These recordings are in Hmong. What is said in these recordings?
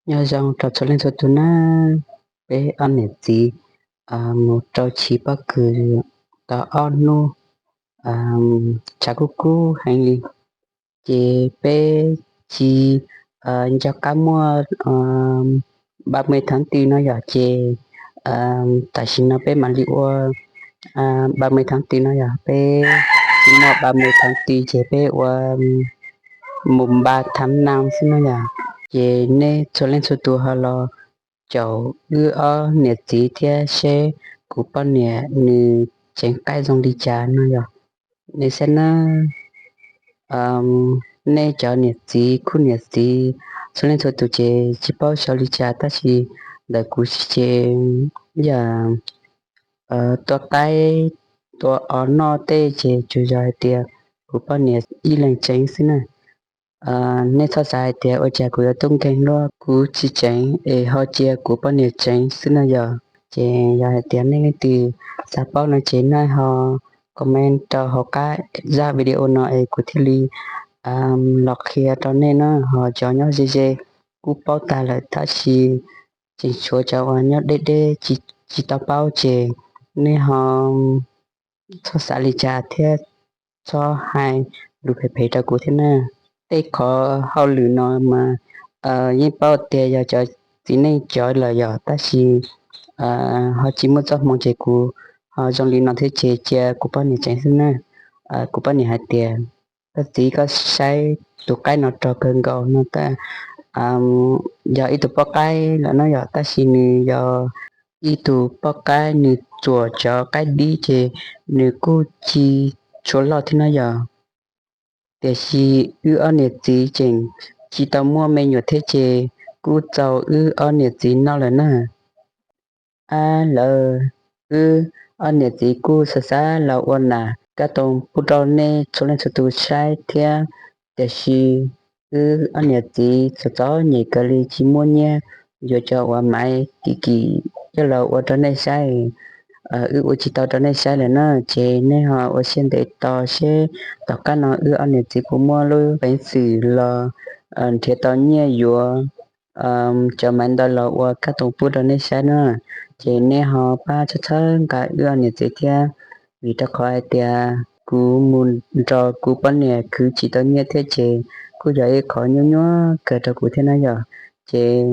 Nyob zoo rau txhua leej txhua tus nawb. Peb ob niam txiv mus rau chiv pob kws tau ob hnub, tshav kub kub heev li, ces peb tsis nco qab muaj ba mươi tháng tư no yom, ces tam sim no peb mam li ua ba mươi tháng tư no yom, peb tsis muaj ba mươi tháng tư ces peb ua mùng ba tháng năm xwb no yom. Ces nej txhua leej txhua tus ho los caum wb ob niam txiv thiab seb kuv poj niam nws tseev qaib zoo li cas no yom. Nej saib nawb, nej cov niam txiv khub niam txiv txhua leej txhua tus ces tsis paub xyov li cas, tab sis ntawm kuv ces yam tua qaib tua os noj tej ces tsuas yog hais tias kuv poj niam ib leeg tseev xwb na. Nej txhob xav hais tias ua cas kuv yuav tub nkeeg luaj, kuv tsis tseev es ho cia kuv poj niam tseev xwb no yom. Ces yog hais tias nej leej twg xav paub no ces nej ho comment rau hauv qab zaj video no es kuv thiaj li los qhia rau nej na. Ho cov nyob ze ze kuj paub tag lawm, tab sis tseem tshuav cov uas nyob deb deb tsis tau paub ces nej ho txhob xav li cas thiab txhob hais lus phem phem rau kuv thiab na. Tej qhov hauj lwm no mas yeej paub tias yog cov txiv neej cov lawm yom, tab sis ho tsis muaj txoj hmoo ces kuv ho zoo li no thiab ces cia kuv poj niam tseev xwb na. Kuv poj niam hais tias koj txiv, koj saib tus qaib no rog kawg nkaus no, yog ib tug poj qaib lawm no yom, tab sis nws yog ib tug poj qaib nws txuam cov qaib dib ces nws kuj ci tshua loj thiab no yom. Tiam sis wb ob niam txiv tseem tsis tau muaj me nyuam thiab ces kuj txaus wb ob niam txiv noj lawm na. Ab, lawv, wb ob niam txiv kuj xav xav los ua nas kab toom pub rau nej txhua leej txhua tus saib thiab, tiam sis wb ob niam txiv txom txom nyem kawg li tsis muaj nyiaj yuav cov uas maiv kim kim coj los ua rau nej saib. Wb ua tsis tau rau nej saib lawm na, ces nej ho ua siab ntev tos seb tom qab no wb ob niam txiv puas muaj lub peev xwm los nrhiav tau nyiaj yuav cov maiv ntawd los ua kab toom pub rau nej saib na. Ces nej ho pab txhawb txhawb nqa wb ob niam txiv thiab, vim rau qhov hais tias kuv mus nrog kuv poj niam khwv tsis tau nyiaj thiab ces kuj yog ib qhov nyuaj nyuaj kawg rau kuv thiab na yom. Ces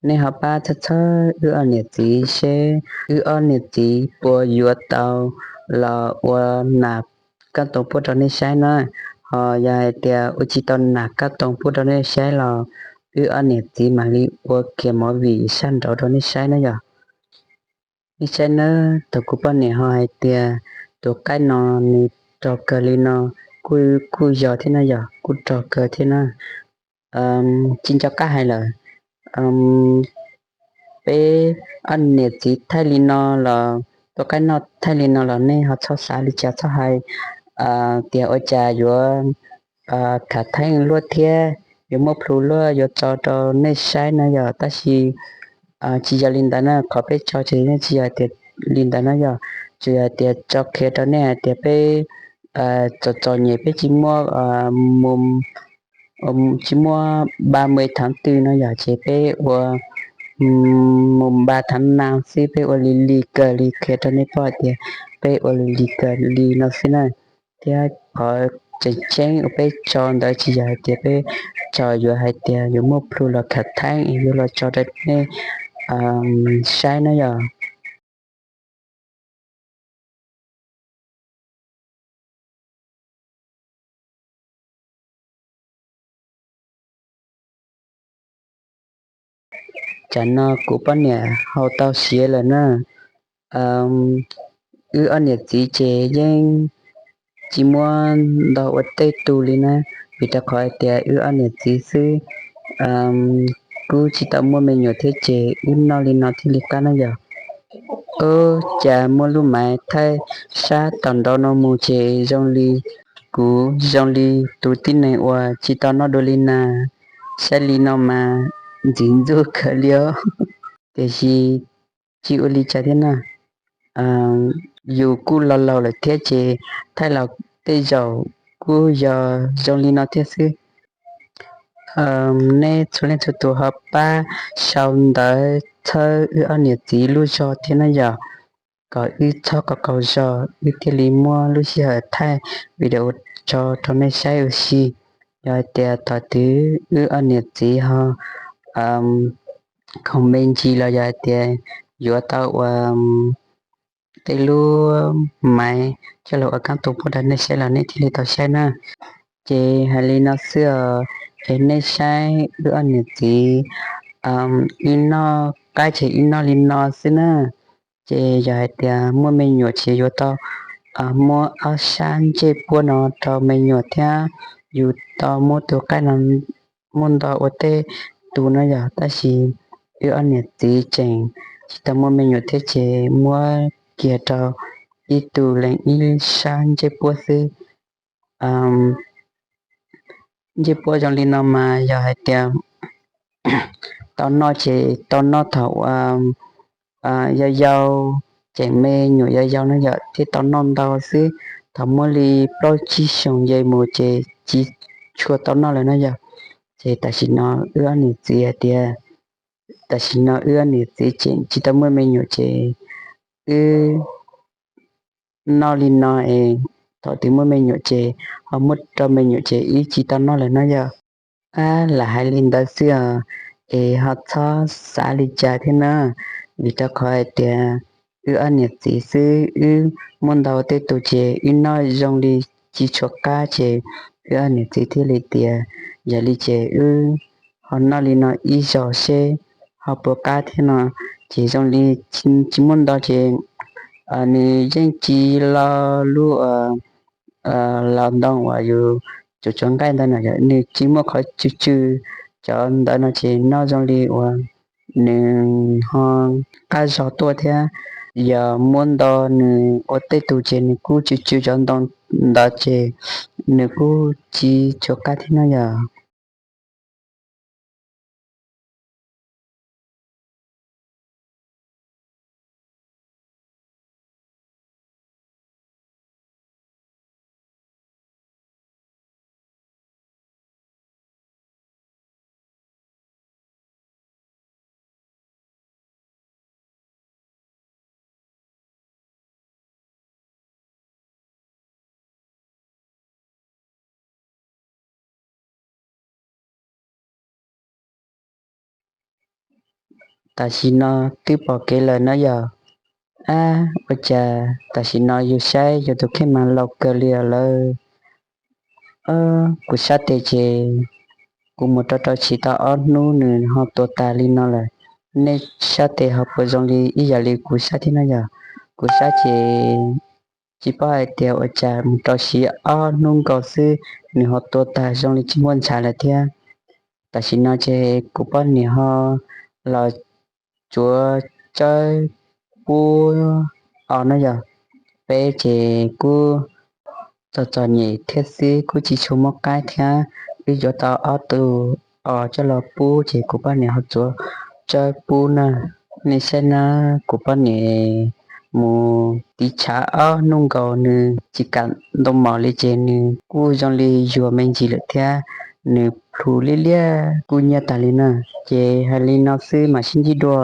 nej ho pab txhawb txhawb wb ob niam txiv seb wb ob niam txiv puas yuav tau los ua nas kab toom pub rau nej saib na. Ho yog hais tias ua tsis tau nas kab toom pub rau nej saib los wb ob niam txiv mam li ua kiag movie sab nraud rau nej saib na yom. Nej saib nawb, thaum kuv poj niam ho hais tias tus qaib no nws rog kawg li no, kuj kuj yog thiab na yom, kuj rog kawg thiab na. Tsis nco qab hais lawm, peb ob niam txiv thaij li no los, tus qaib noj thaij li no los nej ho txhob xav li cas, txhob hais tias ua cas yuav khav theeb luaj thiab yuav muaj plhu luaj yuav tso rau nej saib na yom. Tab sis tsis yog li ntawd na, qhov peb tso ces yeej tsis yog tias li ntawd na yom, tsuas yog tias tso qhia rau nej hais tias peb txom txom nyem, peb tsis muaj mus, tsis muaj ba mươi tháng tư no yom, ces peb ua mùng ba tháng năm xwb, peb ua lig lig kawg li, qhia rau nej paub hais tias peb ua lig lig kawg li no xwb na. Thiab qhov tseem ceeb uas peb tso ntawd tsis yog hais tias peb tso yuav hais tias yuav muaj plhu los khav theeb es yuav los tso rau nej saib na yom. Tsam no kuv poj niam haus tau siav lawm na. Wb ob niam txiv ces yeej tsis muaj ntau ua tej tug li na, vim rau qhov hais tias wb ob niam txiv xwb kuj tsis tau muaj me nyuam thiab ces wb noj li no thiaj li qab na yom. Ub, cas muaj lub maiv thaij sab tom nraud no mus ces zoo li kuv, zoo li tus tib neeg uas tsis tau noj dua li nas, saib li no mas ntxim ntxub kawg li os. Tiam sis tsis ua li cas thiab na, yus kuj laus laus lawm thiab ces thaij los tej zaum kuj yog zoo li no thiab xwb. nej txhua leej txhua tus ho pab sau ntawv txhawb wb ob niam txiv lub zog thiab na yom, kom wb txhob qaug qaug zog wb thiaj li muab lub sij hawm thaij video tso rau nej saib ua si. Yog hais tias thaum twg wb ob niam txiv ho khoom me ntsis los yog hais tias yuav tau ua tej lub maiv coj los ua kab tus pub rau nej saib los nej thiaj li tau saib na. Ces hais li no xwb os, es nej saib wb ob niam txiv, wb noj qaib ces wb noj li no xwb na. Ces yog hais tias muaj me nyuam ces yuav tau muab ob sab ntsej puab no rau me nyuam thiab yus tau muab tus qaib no muab nto ua tej tus no yog, tab sis wb ob niam txiv tseem tsis tau muaj me nyuam thiab ces muab kiag rau ib tug leej ib sab ntsej puab xwb. Ntsej puab zoo li no mas yog hais tias tau noj ces tau noj thaum yau yau, tseem me nyuam yau yau no yom thiaj tau noj ntau xwb. Thaum muaj li plaub tsib xyoos nce mus ces tsis tshua tau noj lawm no yog. Ces tam sim no wb ob niam txiv hais tias, tam sim no wb ob niam txiv tseem tsis tau muaj me nyuam ces wb noj li no es thaum twg muaj me nyuam ces ho muab rau me nyuam ces wb tsis tau noj lawm no yog. Ab, lam hais li ntawd xwb os, es ho txhob xav li cas thiab na, vim rau qhov hais tias wb ob niam txiv xwb, wb muab ntau tej tus ces wb noj zoo li tsis tshua qab ces wb ob niam txiv thiaj li tias yog li ces wb ho noj li no ib zaug seb ho puas qab thiab no. Ces zoo li tsis muaj ntau ces nws yeej tsis lo lub los ntoo uas yus tsuav tsuav nqaij ntawd no, nws tsis muaj qhov tsw tsw. Cov ntawd no ces noj zoo li uas nws ho qab zog tuaj thiab. Yog muab ntau nws ua tej tus ces nws kuj tsw tsw cov ntoo ntawd ces nws kuj tsis tshua qab thiab no yog. Tam sim no twb pom kev lawm na yog. Ab, ua cas tam sim no yus saib yus tus kheej mas laus kawg li lawm. Kuv sab tes ces kuv mus rau rau tsis tau ob hnub nws ho tuag tas li no lawm. Nej sab tes ho puas zoo li ib yam li kuv sab thiab no yog? Kuv sab ces tsis paub hais tias ua cas mus rau siv ob hnub nkaus xwb nws ho tuag tag zoo li tsis muaj ntshav lawm thiab. Tam sim no ces kuv poj niam ho los tsuav tsawb pub os no yog. Peb ces kuj txom txom nyem thiab xwb, kuj tsis tshua muaj qaib thiab. Wb yuav tau ob tug os coj los pub ces kuv poj niam ho tsuav tsawb pub na. Nej saib na, kuv poj niam mus tiv tshav ob hnub nkaus nws tsis kam ntoo mom li ces nws kuj zoo li yuag me ntsis lawm thiab, nws plhus liab liab kuj nyiaj tas li na. Ces hais li no xwb mam sib ntsib dua.